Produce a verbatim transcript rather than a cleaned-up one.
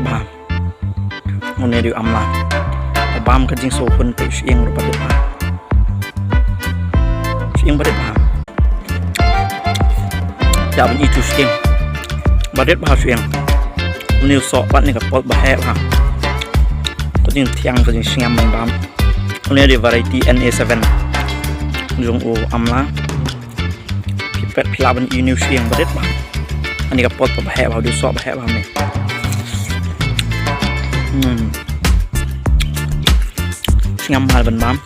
Bha. Une dei u amla. Bam ka jingsngewhun te u shyieng ruh ba rit bha. Shyieng ba rit bha. Ïa ban i tu shyieng. Ba rit bha shyieng. Une u soh pat ne ka pot ba heh bha. Ka jingthiang ka jingsngem ban bam. Une dei variety N A seven jong u amla. Phi pet phi lah ban i une u shyieng ba rit bha. Ani ka pot ba heh bha, u soh ba heh bha ne. Hmm. Sngem bha ban bam.